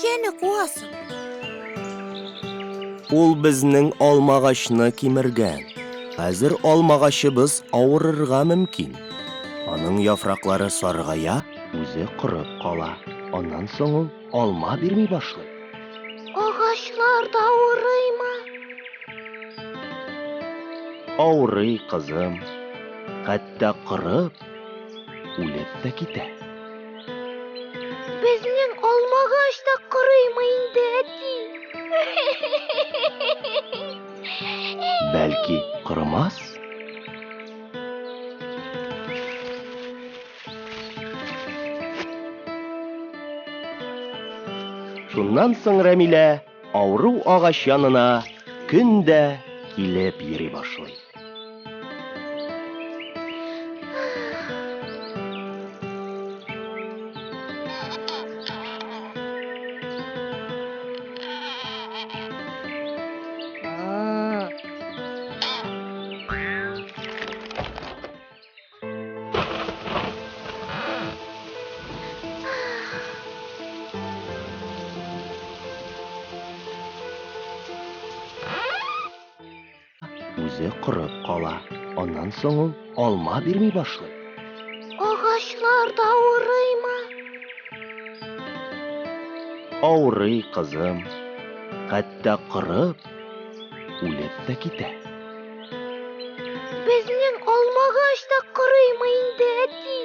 Күркәне куасың? Ул безнең алмагачны кимергән. Хәзер алмагачыбыз авырырга мөмкин. Аның яфраклары саргая, үзе корып кала. Аннан соң ул алма бирми башлый. Агачлар да авырыймы? Авырый, кызым. Хәтта корып, үлеп тә китә. Безнең алмагач та корыймы инде, әти? Бәлки, корымас? Шуннан соң Рәмилә авыру агач янына көн дә килеп йөри башлый. Үзе корып кала. Аннан соң ул алма бирми башлый. Агачлар да авырыймы? Авырый, кызым. Хәтта корып, үлеп тә китә. Безнең алмагач та корыймы инде, әти?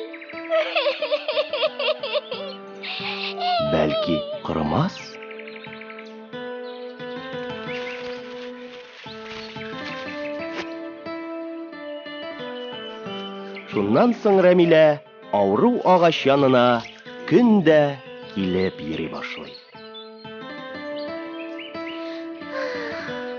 Бәлки, корымас? Шуннан соң Рәмилә авыру агач янына көн дә килеп йөри башлый.